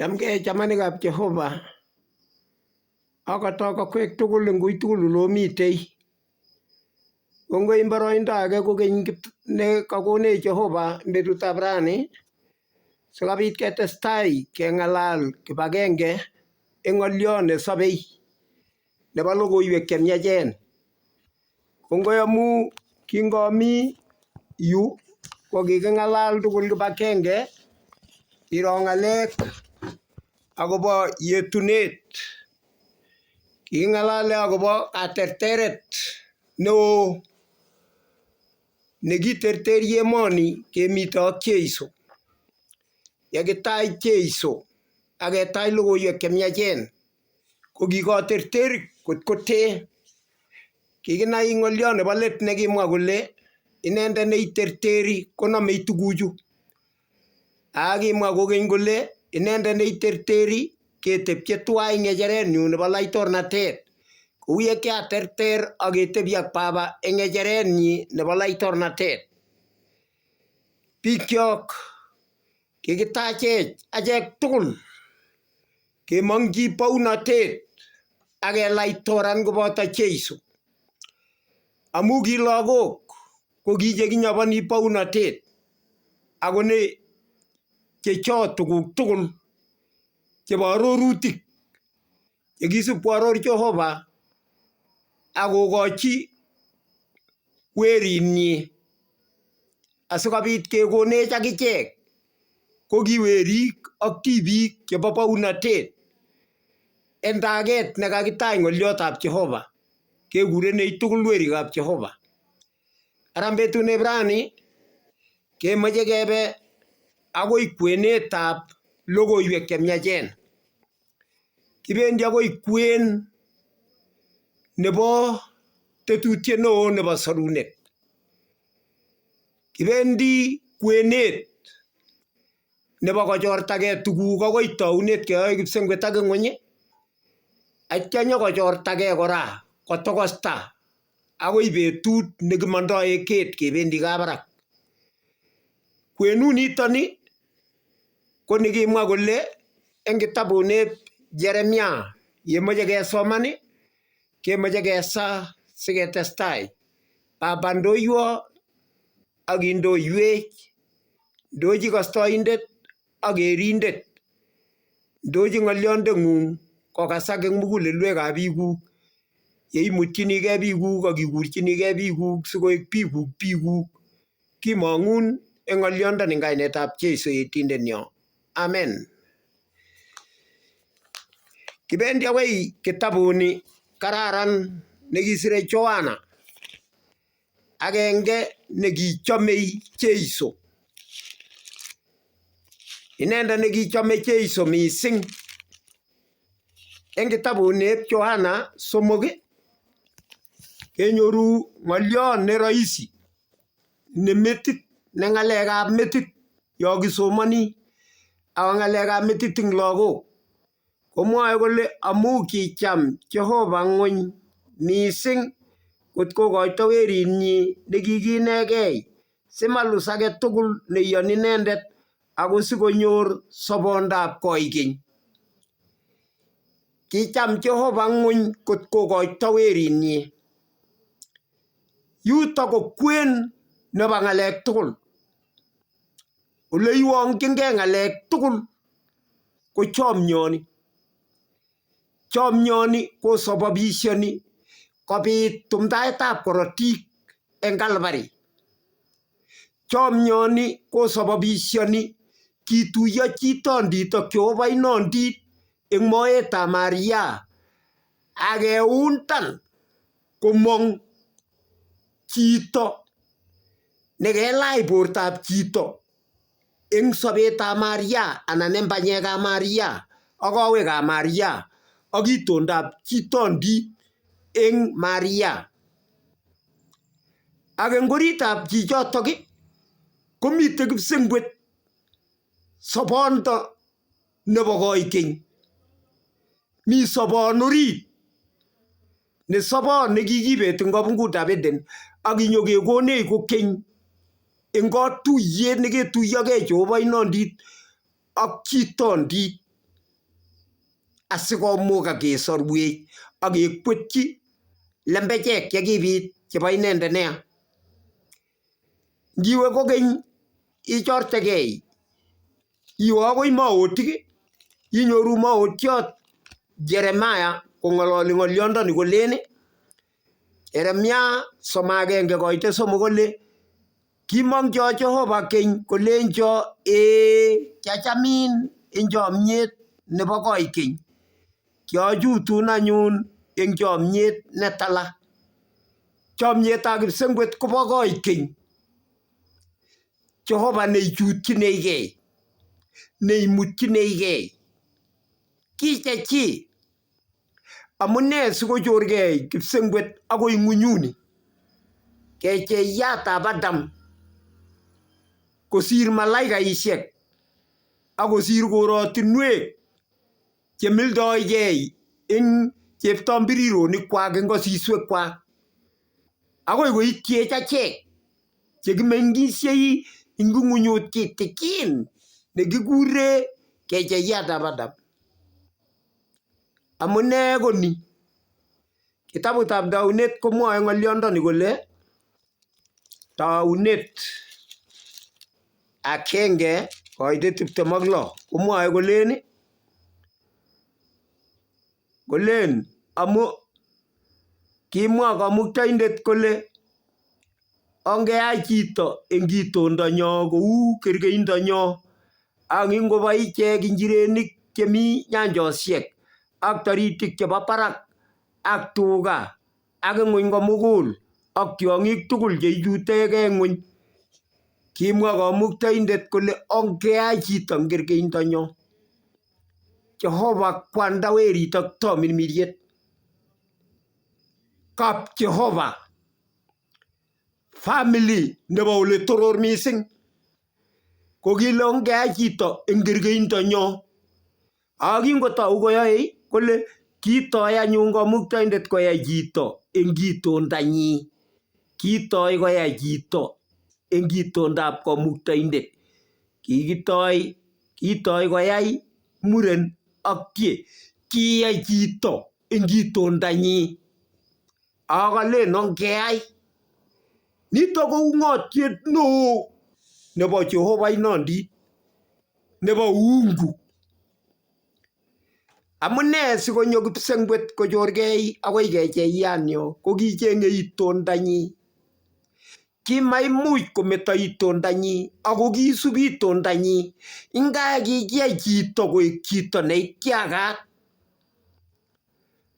Chamgei chamanikab Jehova, akotok akwek tugul eng ui tugul ole omitei. Kongoi eng boroindo age kokeny ne kakonech Jehova eng betutab rani, sikobit ketestai keng'alal kibagenge eng ng'oliot nesobei nebo logoiwek che miachen. Kongoi amu kingomi yu ko kiking'alal tugul kibagenge kiro ng'alek akobo yetunet. Kiking'alale akobo katerteret neo nekiterteri emoni kemite ak Jeiso. Yekitach Jeiso aketach logoiwek chemiachen ko kikoterterik kot kotee. Kikinai ng'oliot nebo let nekimwa kole inendet neiterteri konomei tuguchu. Akimwa kokeny kole inendet neiterteri ketepche tuwai ng'echerenyu nebo laitornatet kou ye kiaterter aketebi ak baba eng ng'echerenyi nebo laitornatet. Bikyok kikitachech achek tugul kemongchi bounotet ak kelaitoran koboto Jeiso. Amu ki lagok ko ki chekinyoboni bounotet ako ne checho tuguk tugul chebo arorutik chekisub koaror Jehova akokochi werinyi asikobit kekonech akichek ko ki werik ak tibik chebo bounotet en taget nekakitach ng'oliotab Jehova kekurenech tugul werikab Jehova. Ara betuneb rani kemoche kebe akoi kwenetab logoiwek chemiachen. Kibendi akoi kwen nebo tetutiet neo nebo sorunet. Kibendi kwenet nebo kochortagei tuguk akoi tounet keyoe kipsengwet ak ing'weny atya nyokochortagei kora kotokosta akoi betut nekimondoi eket kebendi kabarak. Kwenunitoni ko nikimwa kole eng kitabuneb Jeremia yemoche kesoman kemoche kesa siketestai. Baba ndoiwo ak indoiwech, ndochi kostoindet ak kerindet, ndochi ng'olyondeng'ung kokasak eng mugulelwekab biikuk yeimutchinigei biikuk ak ikurchinigei biikuk sikoek biikuk biikuk. Kimong'un eng ng'olyondoni eng kainetab Jeiso etindenyo. Amen. Kibendi akoi kitabuni kararan nekisire Johana agenge nekichomei Jeiso. Inendet nekichome Jeiso mising. Eng kitabuneb Johana 3 kenyoru ng'oliot ne rahisi ne metit ne ng'alekab metit yo kisomoni ako ng'alekab metit eng lagok. Komwoe kole amu kicham Jehova ng'wony mising kot kokoito werinyi nekikinegei simalus age tugul neiyoni inendet ako sikonyor sobondab koikeny. Kicham Jehova ng'wony kot kokoito werinyi. Yuto ko kwen nebo ng'alek tugul. Ole iwongchingei ng'alek tugul ko chomyoni. Chomyoni kosababishoni kobit tumdaetab korotik eng Calvary. Chomyoni kosababishoni kituiyo chitondit ak Jehova inondit eng moetab Maria akeundan komong chito nekelach bortab chito eng sobetab Maria anan eng banyekab Maria ak kowekab Maria ak itondab chitondit eng Maria. Ak eng oritab chichotok komitei kipsengwet sobondo nebo koikeny. Mi sobon orit ne sobon nekikibet eng kapungutab Eden ak kinyokekonech kokeny eng katuiyet neketuiyogei Jehova inondit ak chitondit. asikomukak kesorwech ak kekwetyi lembechek chekibit chebo inendet neya. Ngiwe kokeny ichortegei iwe akoi maotik inyoru maotiot Jeremiah kong'ololi ng'olyondoni kolen Jeremia 31:3 kole kimongcho Jehova keny kolencho ee kiachamin eng chomyet nebo koikeny kiachutun anyun eng chomyet netala. Chomyetab kipsengwet kobo koikeny. Jehova neichutchinigei neimutchinigei kichechi amune sikochorgei kipsengwet akoi ng'unyuni kecheyatab Adam kosir malaikaishek ak kosir korotinwek chemildoigei eng cheptombiririonikwak eng osiswekwak akoi koityech achek chekimeng'ishei eng ng'unyut kitikin nekikure kecheyatab Adam. Amune ko ni kitabutab Taunet komwoe ng'olyondoni kole Taunet 1:26 komwoe kolen kolen amu kimwa kamuktaindet kole ongeyai chito eng itondonyo kou kerkeindonyo ak ingobai ichek injirenik chemi nyanjosiek ak taritik chebo barak ak tuga ak ing'weny komugul ak tiong'ik tugul cheichutegei ng'weny. Kimwa kamuktaindet kole ongeyai chito eng kerkeindonyo. Jehova kwanda werit ak tamirmiriet. Kap Jehova family nebo ole toror mising kokile ongeyai chito eng kerkeindonyo. Ak kingotou koyoei kole kitoi anyun kamuktaindet koyai chito eng itondanyi. Kitoi koyai chito eng itondab kamuktaindet. Kikitoi kitoi koyai muren ak tie. Kiyai chito eng itondanyi. Ak kalen ongeyai. Nitok ko ung'otiet neo nebo Jehova inondit nebo uungu. Amune sikonyo kipsengwet kochorgei akoi kecheyanyo ko kicheng'e itondanyi. Kimaimuch kometo itondanyi ako kiisub itondanyi. Ingaa kikiyai chito koek chito neityakat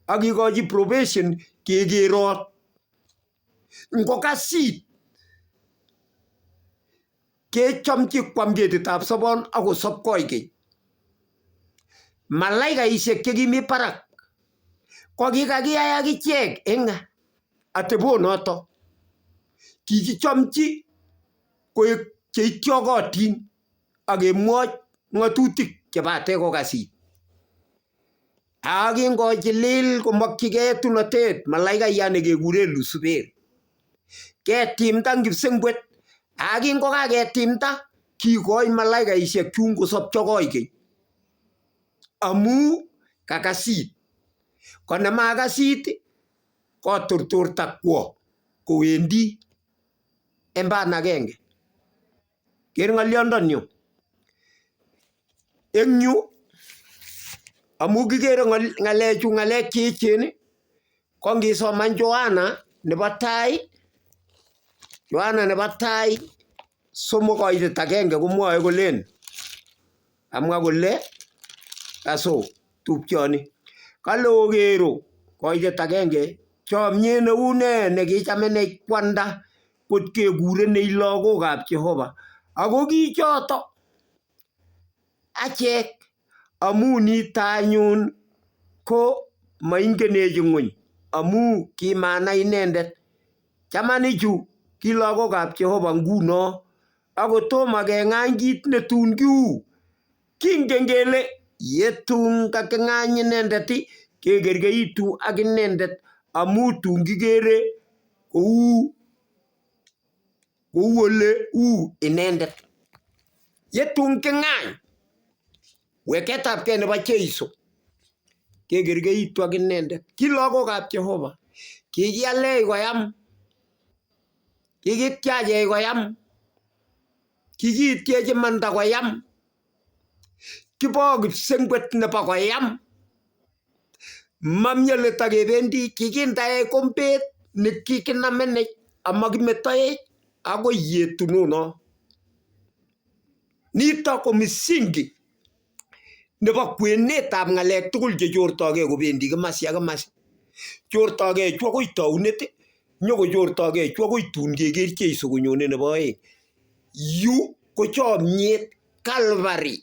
ak kikochi probation kekerot. Ngokasit kechomchi kwam ketitab sobon akosob koikeny. Malaikaishek chekimi barak ko kikakiyai akichek eng atebonoto. Kikichomchi koek cheityokotin ak kemwoch ng'atutik chebate kokasit. Ak kingochilil komokchigei etunotet malaikayat nekekure Lucifer ketimda eng kipsengwet ak kingokaketimda kikoi malaikaishek chun kosopcho koikeny amu kakasit. Ko nemakasit koturturta kwo kowendi en ban agenge. Ker ng'olyondoni eng yu amu kikere ng'alechu ng'alek cheechen ko ngisoman Johana nebo tai Johana nebo tai 3:1 komwoe kolen kamwa kole kaso tupchoni kale okero koitet agenge chomyet neu ne nekichamenech kwanda kot kekurenech lagokab Jehova ako kichoto achek amu nito anyun ko maingenech ng'weny amu kimanai inendet. Chamanichu ki lagokab Jehova nguno ako tomo keng'any kit netun kiu. Kingen kele yetun kaking'any inendet kekerkeitu ak inendet amu tun kikere kou ole u inendet. Yetun king'any weketabkei nebo Jeiso. Kekerkeitu ak inendet. Ki lagokab Jehova. Kikialech koyam. Kikityachech koyam. Kikiityech imanda koyam. Kibo kipsengwet nebo koyam. Mami ole takebendi kikindaech kombet nekikinamenech amakimetoech akoi yetunono. Nitok ko msingi nebo kwenetab ng'alek tugul chechortogei kobendi komasi ak komasi. Chortogei chu akoi tounet, nyokochortogei chu akoi tun keker Jeiso konyone nebo oeng. Yu ko chomyet Calvary.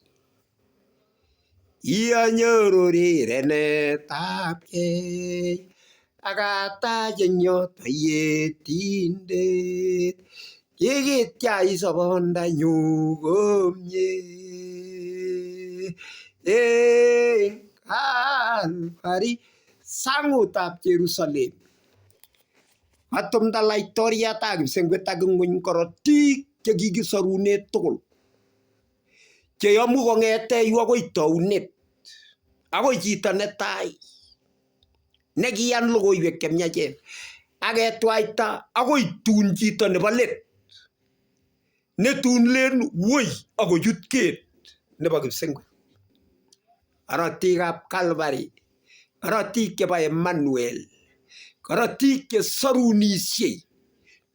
Ianyoru rirenetabkei akatach eng yoto Yetindet. Kikityach sobondanyu komye eng Calvary sangutab Jerusalem. Katumda laitoriatab kipsengwet ak ing'weny korotik chekikisorune tugul cheyomu kong'ete yu akoi tounet akoi chito netai nekiyan logoiwek chemiachen aketwaita akoi tun chito nebo let netun len woi akochut ket nebo kipsengwet. Korotikab Calvary, korotik chebo Emmanuel, korotik chesorunishei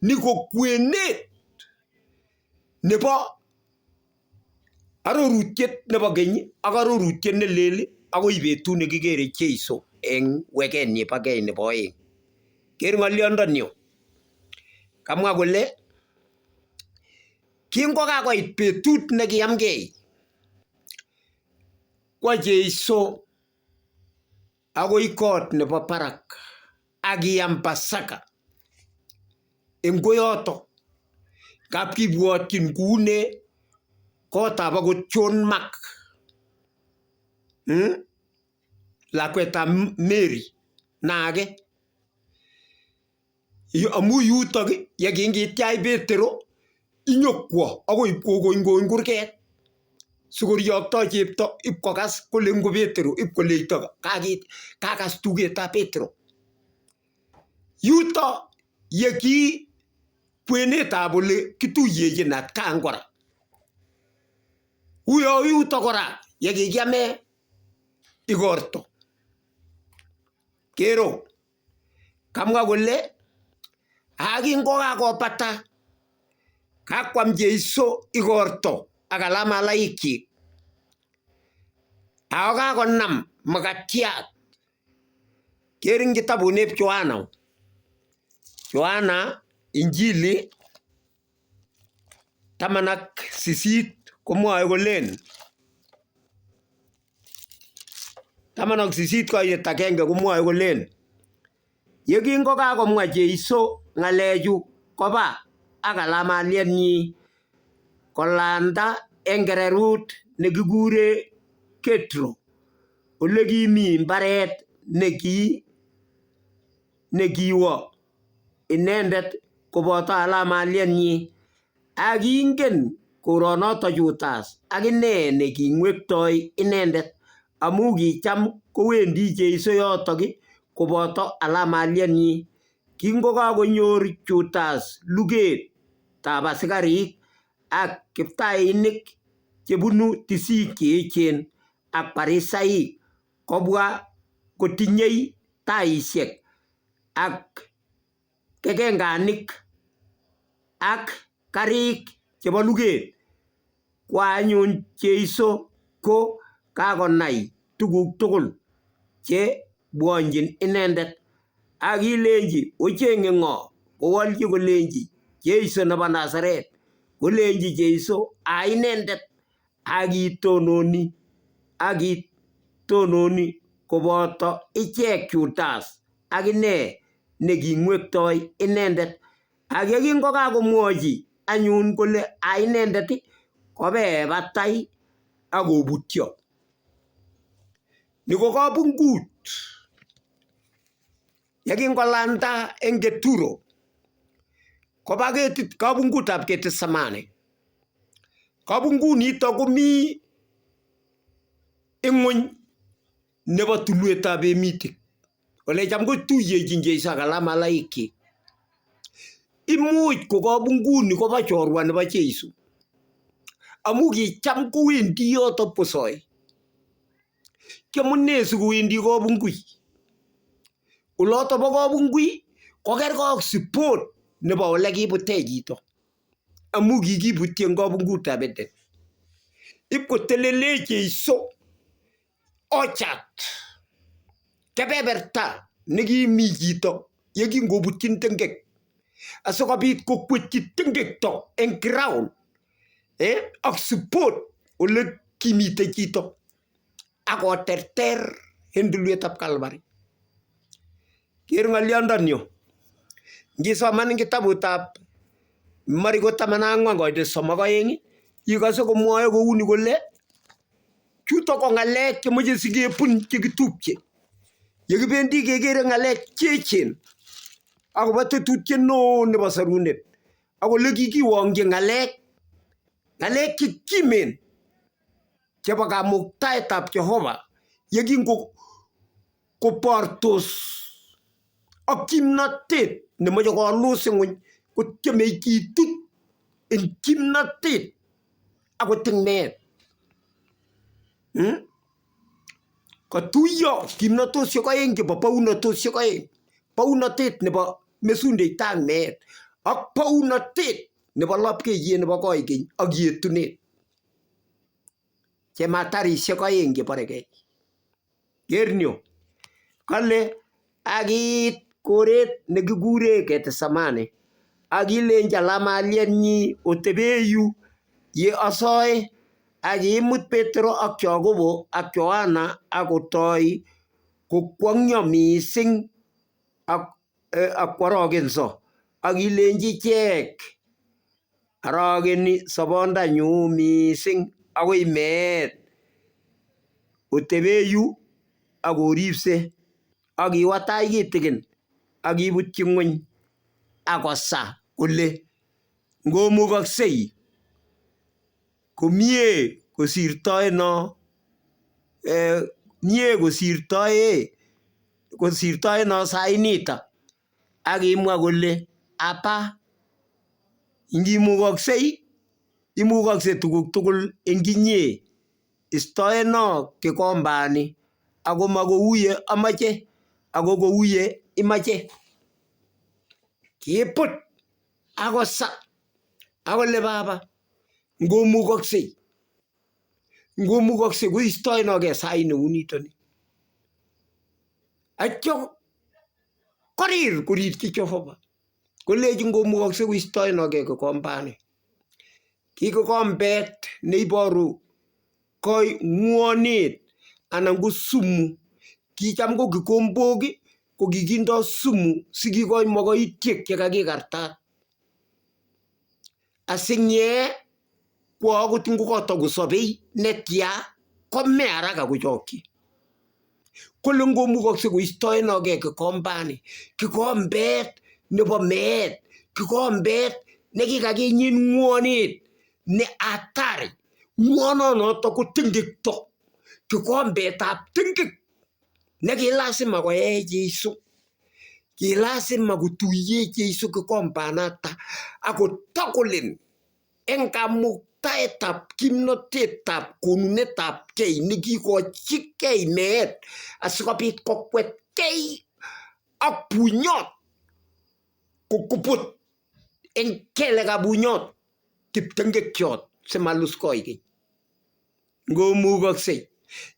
ni ko kwenet nebo arorutiet nebo keny ak arorutiet ne lel akoi betut nekikere Jeiso eng wekenyi bo kei nebo oeng. Ker ng'olyondoni. Kamwa kole kingokakoit betut nekiyamgei kwo Jeiso akoi kot nebo barak akiam Pasaka eng koyoto ngap kibwotyin koune kotab akot John Mark, Lakwetab Mary naake amu yutok ye kingitiach Petero inyokwo akoi ipkokony kurget sikoryokto chepto ipkokas kole ngo Petero ipkoleito kakas tugetab Petero. Yuto ye ki kwenetab ole kituyechin atkan kora. Uyo yuto kora ye kikiame igorto. Kero kamwa kole akingokakobata kakwam Jeiso igorto ak alamalaikchik ako kakonam makatiat. Ker eng kitabunep Yohana. Yohana Injili 18 komwoe kolen 18 koitet agenge komwoe kolen yekingokakomwa Jeiso ng'alechu koba ak kalamalienyi kolanda eng kererut nekikure Ketro ole kimi mbaret nekiwo inendet koboto alamalienyi ak kingen koronoto Judas akine nekingwektoi inendet amu kicham kowendi Jeiso yotok koboto alamalienyi. Kingokakonyor Judas lugetab asikarik ak kiptainik chebunu tisik cheechen ak Parisaik kobwa kotinyei taishek ak kekenganik ak karik chebo luget. Kwa anyun Jeiso ko kakonai tuguk tugul che bwonjin inendet ak kilenji ocheng'e ng'o kowolchi kolenji Jeiso nebo Nazaret. Kolenji Jeiso a inendet akitononi koboto ichek Judas akine nekingwektoi inendet. Ak yekingokakomwochi anyun kole a inendet kobee batai akobutyo. Ni ko kabungut yekingolanda eng Geturo koba ketit kabungutab Getsemane. Kabungut nito komi ing'weny nebo tulwetab Emitik ole cham kotuyechin Jeiso ak alamalaikchik. Imuch ko kabunguni kobo chorwa nebo Jeiso amu kicham kowendi yoto bkosoe. Kiamune sikowendi kabungui? Oloto bo kabungui kokergei ak spot nebo ole kibute chito amu kikibutyi eng kabungutab Eden. Ipkotelele Jeiso orchard kebeberta nekimi chito yekingobutyin tengek asikobit kokwetyi tengekto eng ground ak spot ole kimitei chito ak koterter en tulwetab Calvary. Ker ng'olyondoni. Ngisoman eng kitabutab Mariko 14 koitet 32 ikose komwoe kouni kole chutok ko ng'alek chemoche sikebun chekitupche. Yekibendi kekere ng'alek cheechen akobo tetutiet neo nebo sorunet ak ole kikiwongchi ng'alek, ng'alek che kimen chebo kamuktaetab Jehova yekingo kobortos ak kimnatet nemoche kolus ing'weny kotyemei kitut eng kimnatet akot eng meet. Katuiyo kimnatoshek oeng chebo bounatoshek oeng, bounatet nebo mesundeito ak meet ak bounatet nebo lapkeiyet nebo koikeny ak yetunet. Chematarishek oeng cheborekei. Ker ni kale akiit koret nekikure Gethsemane akilenji alamalienyi otebe yu ye asoe akimut Petro ak Yakobo ak Yohana akotoi kokwongyo mising ak kworokenso akilenji ichek arokeni sobondanyu mising akoi meet otebe yu ak oripse ak kiwo tai kitikin ak kibutyi ng'weny akosa kole ngomukoksei komie kosirtoeno mie kosirtoeno sainito ak kimwa kole Aba ngimukoksei imukokse tuguk tugul eng inye istoeno kikombani ako ma kou ye amache ako kou ye imache. Kibut akosa akole baba ngomukoksei ngomukoksei koistoenokei sait neu nitoni. Atyo korir korirchi Jehova kolechi ngomukoksei koistoenokei kikombani. Ki kikombet neiboru ng'wonet anan ko sumu. Kicham ko kikombok ko kikindo sumu sikikoi mokoityek chekakikartat. Asing'ee ko akot ngokatakosobei netya kome haraka kochokchi. Kole ngomukokse koistoenokei kikombani, kikombet nebo meet, kikombet nekikakinyit ng'wonet ne hatari. Ng'wononoto ko ting'ikto, kikombetab ting'ik nekilasima koee Jeiso. Kilasima kotuiye Jeiso kikombanata akotakolen eng kamuktaetab kimnatetab konunetab kei nekikochikei meet asikobit kokwetkei ak bunyot kokobut eng kelekab bunyot kiptengekiot simalus koikeny. Ngomukoksei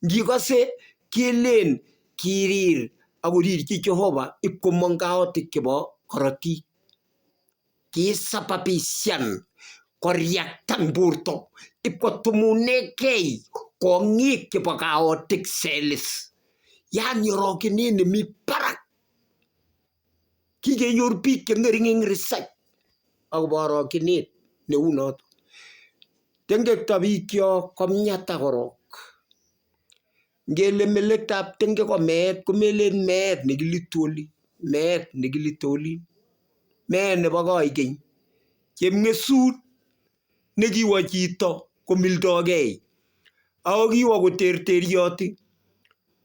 ngikose kelen kirir akorirchi Jehova ipkomong kaotik chebo korotik. Kisababishan koriaktan borto ipkotumunekei kong'ik chebo kaotik cells yani orokenet nemi barak. Kikenyor biik cheng'ering eng research akobo orokenet neu noto. Tengekto biikchok komiata korok. Ngele melektab tengek ko meet komelen meet nekilitwoli, meet nekilitolin, meet nebo koikeny, chepng'esut nekiwo chito komildogei ako kiwo koterterioti.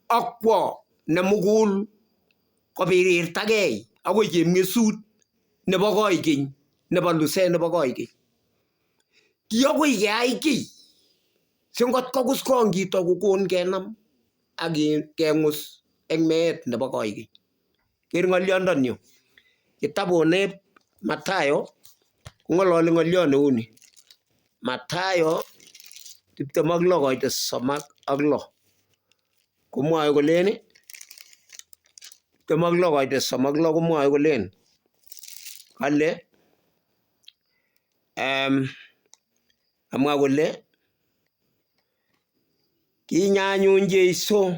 Akwo nemugul kobirirtagei akoi chepng'esut nebo koikeny nebo luset nebo koikeny. Ki akoi keyai kiy si ngot kokus kong chito kokon kenam ak keng'us eng meet nebo koikeny. Ker ng'olyondoni kitabuni Mathayo kong'ololi ng'olyot neu ni. Mathayo 26 koite 36 komwoe kolen 26 koite 36 komwoe kolen kale kamwa kole kinyo anyun Jeiso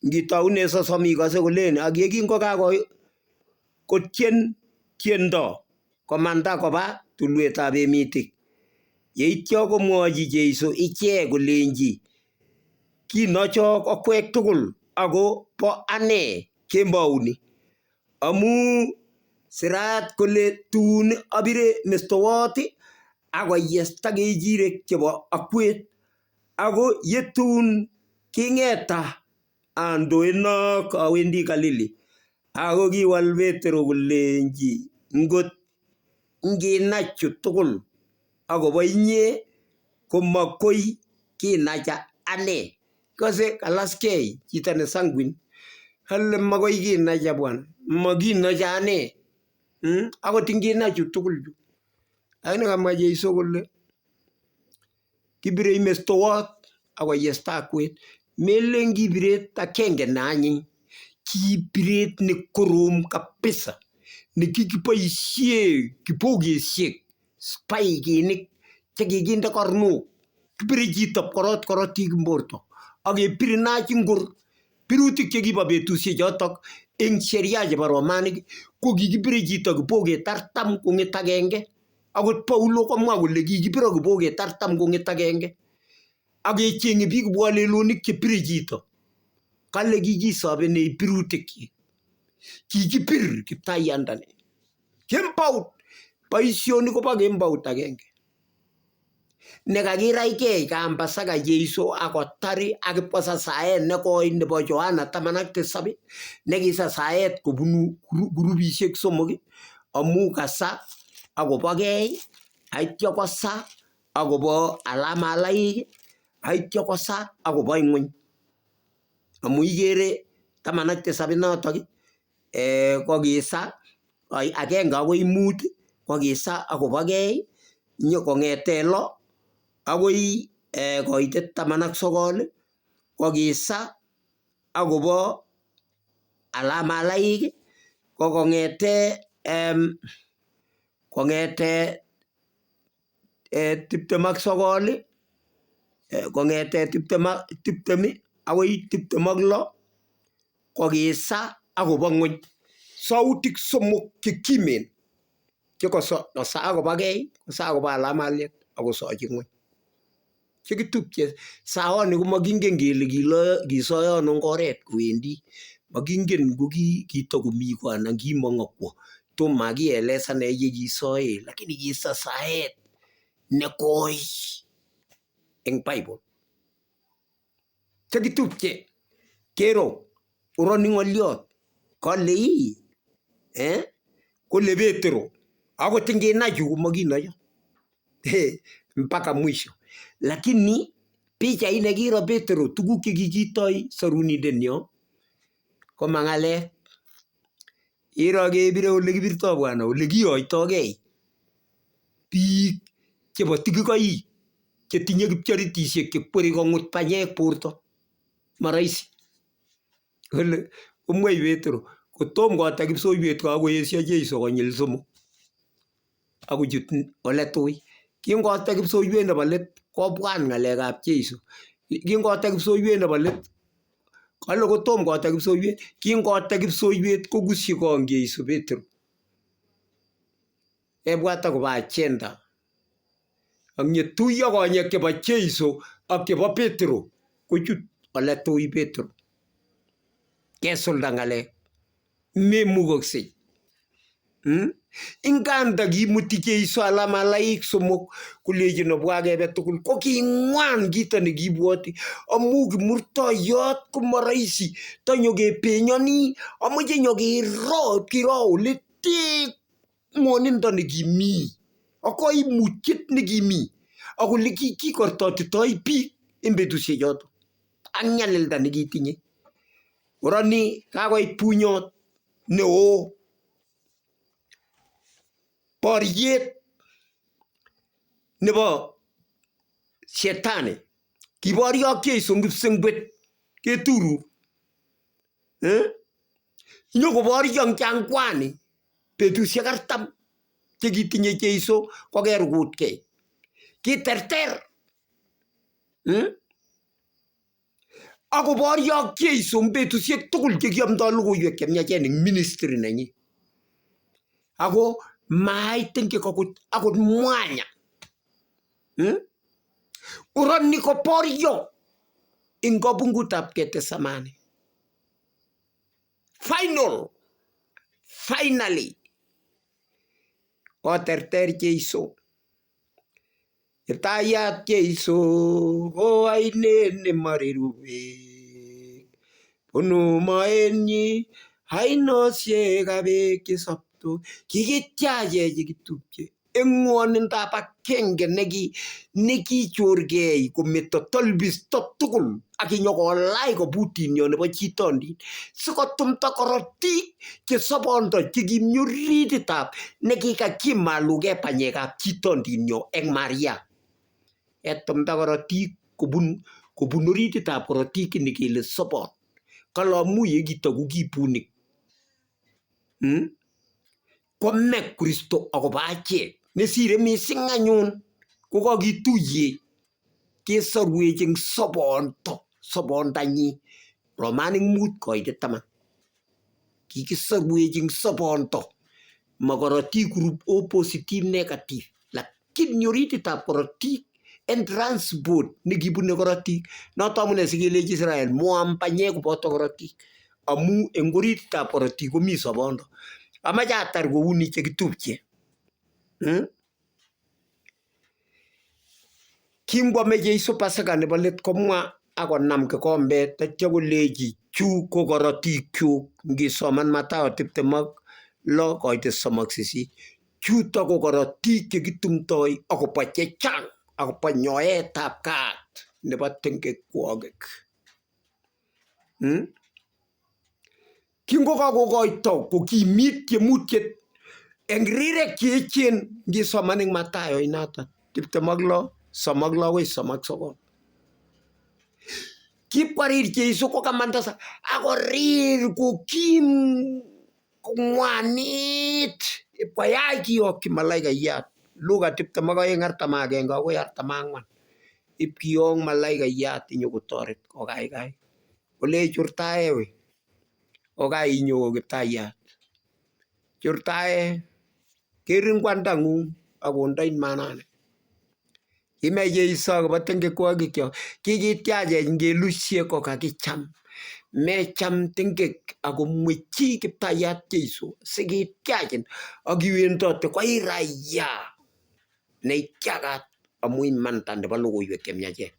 ngitoune 30 ikose kolen ak yekingokakotien tiendo komanda koba tulwetab emitik yeityo komwochi Jeiso ichek kolenji kinochok okwek tugul ako bo ane kembouni amu sirat kole tun abire mestowot akoyesta kechirek chebo akwet ako yetun king'eta andoenok awendi Galili ako kiwol Petero kolenji ngot nginai chu tugul akobo inye komakoi kinacha ane. Ikose kalaskei chito ne sanguine kale makoi kinacha bwana makinocho ane akot nginai chu tugul chu. Lakini kamwa Jeiso kole kibirei mestowot akoyesta akwet. Melen ki biret akenge ne anyiny, ki biret ne korom kabisa nekikiboisie kibokisiek, spaikinik chekikinde karnok. Kibire chito pkorot korotik eng borto akebir inach ngor. Birutik chekibo betusiek chotok eng sheria chebo Romanik ko kikibire chito kiboket 40 kong'et agenge. Akot Paulo komwa kole kikibiro kiboket 40 kong'et agenge. Akecheng'e biik kipwolelonik chebire chito. Kale kikisobenech birutikchi. Kikibir kiptayandani. Kembout. Boisioni kobo kembout agenge. Nekakiraikei kambasaka Jeiso akotar ak ipkosa saet nekoi nebo Johana 17 nekisa saet kobunu grupisiek somok amu kasa akobokei aityo kosa akobo alamalaik aityo kosa akobo ing'weny amu ikere 17 inotok kokisa agenge akoi 5 kokisa akobokei kong'ete 6 akoi koitet 19 kokisa akobo alamalaik ko kong'ete 29 kong'ete 20 akoi 26 kokisa akobo ng'weny. Sautik somok chekimen chekosa akobakei, kosa akobo alamaliet akosochi ng'weny. Chekitupche saoni komakingen kele kisoyo ano eng oret kowendi. Makingen ngo kitokomi ko anan kimong akwo. Tom makielesanech yekisoe lakini kisa saet nekoi eng Bible. Chekitupche kero uroni ng'oliot kale ii kole Petero akot nginai chu komakinocho mpaka mwisho. Lakini pichait nekiro Petero tuguk chekikitoi sorunindenyo ko mang'alek. Iro kebire ole kibirtoi bwana ole kiyoitogei biik chebo tikikoik chetinye kipchoritisiek chekwere kong'ut banyek borto. Maraisi. Kole komwei Petero kotom kote kipsoiwet kakoesio Jeiso konyil somok akochut ole tui. Kingote kipsoiwet nebo let kobwat ng'alekab Jeiso. Kingote kipsoiwet nebo let kale kotom kote kipsoiwet kingote kipsoiwet kokusyi kong Jeiso Petero. Kebwat akobo agenda ak yetuiyo konyek chebo Jeiso ak chebo Petero kochut ole tui Petero. Kesulda ng'alek. Memukoksei. Inganda kimuti Jeiso ala malaik somok kolechin obwa kebe tugul ko king'wan kito nekibwoti amu kimurtoiyot komoroisi tonyokebenyoni amoche nyokiro kiro ole tee ng'wonindo nekimi ak koimutiet nekimi ak ole kikortotitoi biik eng betusiechoto ak nyalilda nekitinye. Koroni kakoit bunyot neo boriet nebo shetani kiborio ak Jeiso eng kipsengwet keturur nyokoborio eng jangwani betusiek 40 chekitinye Jeiso kokerukutkei kiterter Akoborio ak Jeiso eng betusiek tugul chekiamdoi logoiwek chemiachen eng ministry nenyi. Ako mait tengek akot mwanya. Uroni koborio eng kabungutab Gethsemane. Final, finally, koterter Jeiso. Kiptayat Jeiso ko ainet nemoreru beek. Bunu moenyi ainosiek ak beek chesoptos. Kikitiachech chekitupche eng ng'wonindab akenge nekichorgei kometo tolbisto tugul ak kinyokolach kobutinyo nebo chitondit sikotumda korotik chesobondo chekimi orititab nekikakimaluke banyekab chitondinyo eng Maria. Ketumda korotik kobun orititab korotik ni kele sobon. Kale amu yekito ko kibunik. Kome Kristo akobo achek. Nesire mising anyun kokakituyech kesorwech eng sobondo sobondanyi Romanik 5:10. Kikisorwech eng sobondo ma korotik group O positive negative lakini orititab korotik en transport nekibune korotik noto amune sikelechi Israel moam banyek koboto korotik amu eng orititab korotik komi sobondo. Amache atar kouni chekitupche. Kingwame Jeiso Pasaka nebo let komwa akonam kikombet atya kolechi chu ko korotikyuk ngisoman Mathayo 26:38. Chuto ko korotik chekitumdoi akobo chechang akobo nyoetab kat nebo tengekwokik. Kingokakokoito kokimit tiemutiet eng rirek cheechen ngisoman eng Mathayo inoto 26:36 akoi 39. Kipkorir Jeiso kokamanda akorir kokim kong'wanit ipkoyach kiyokyi malaikayat Luka 22:41 akoi 44. Ipkiyok malaikayat inyokotoret kokaikai kolech churtae we kokai inyo kiptayat churtae kerin kwandang'ung akondoin manane Kimech Jeiso akobo tengekwokikcho kikitiachech ngelushe kokakicham mecham tengek akomwechi kiptayat Jeiso sikitiachin akiwendote koi raia neitiakat amu imanda nebo logoiwek chemiachen.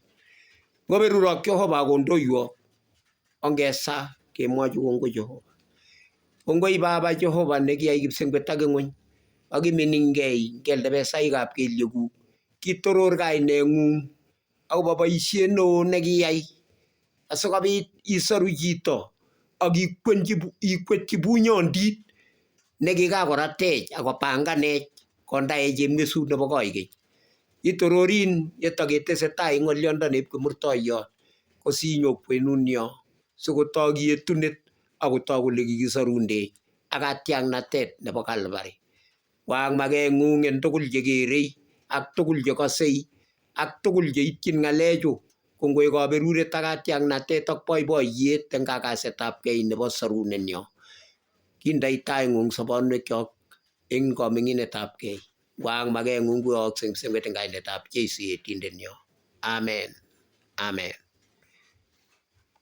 Ngoberurok Jehova akondoiwok ongesa kemwochi kongoi Jehova. Kongoi Baba Jehova nekiyai kipsengwet ak ing'weny ak iminingei keldebesaikab kelyekuk kitoror kaineng'ung akobo boisiet neo nekiyai asikobit isoru chito ak ikwetyi bunyondit nekikakoratech akopanganech kondaech chepng'esut nebo koikeny. Kitororin yetoketesetai eng ng'oliondo neib kimurtoiyot kosinyo kwenunyo sikotok yetunet akotok kole kikisorundech ak katiaknatet nebo Calvary. Kwaak makeng'ung en tugul chekerei ak tugul chekosei ak tugul cheityin ng'alechu ko ngoek kaberuret ak katiaknatet ak boiboiyet eng kakasetabkei nebo sorunenyo. Kindoi taing'ung sobonwekyok eng koming'inetabkei. Kwaak makeng'ung koyookse eng kipsengwet eng kainetab Jesu yetindenyo. Amen. Amen.